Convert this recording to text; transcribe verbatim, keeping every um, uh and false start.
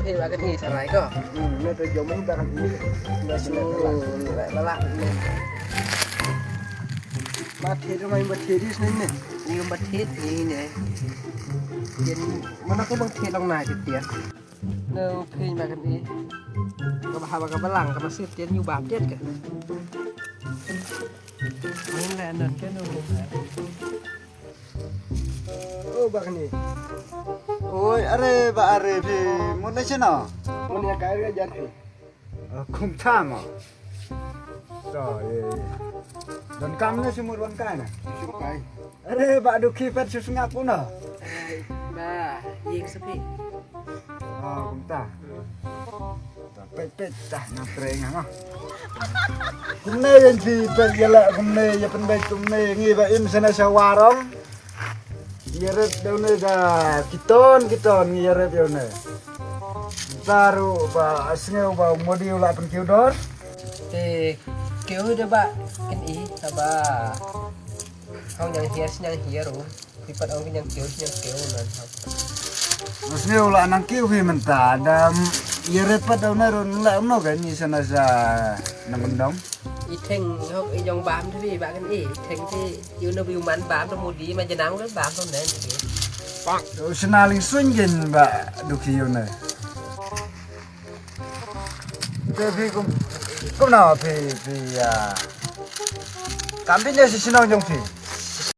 Hei, ba kan i sarai ko. Hmm, ne te jom ba kan i. Ba su ba la ne. Ba the dong ai ba the dis ne ne. Ni ba the ni ne. Yen mana ko bang the long na je tian. No, phi ba kan i. Ka ba ha ba ka balang ka ba sip tian yu ba tian ka. Ni le nan ke no. Oh, ba kan i. Oi, are ba are phi mun na chino. Mun ya kai re jan phi. Kumta mo. To, ye. Don kam ne sumur wan kai na. Sumur kai. Are ba du ki pet su sngap ku no. Ba, ying sepi. Oh, kumta. Pet pet ta na treng ha. Kumne yen phi pet yala kumne ya pen bet kumne ngi ba im sana sa warong. Ngi ïarep da une da kiton kiton ngi ïarep da une. Baru ba sngew ba modi u la pynkiew dor. Te kiew da ba kin i ba. Hau nyang hiar snyang hiar u. Ki pat ong ki nyang kiew snyang kiew nan. Ba sngew u la nang kiew hi mynta da ïarep pat da une run la um no ga ni sana sa nang mendong. I theng hok i jong bam thwi ba kan i theng ti yu no bi man bam to mudi ma janang le bam to nen ti. Pak. Sna ling sun gen ba du ki yu ne. Te phi kum kum na phi phi ya. Kam phi ne si sna jong phi.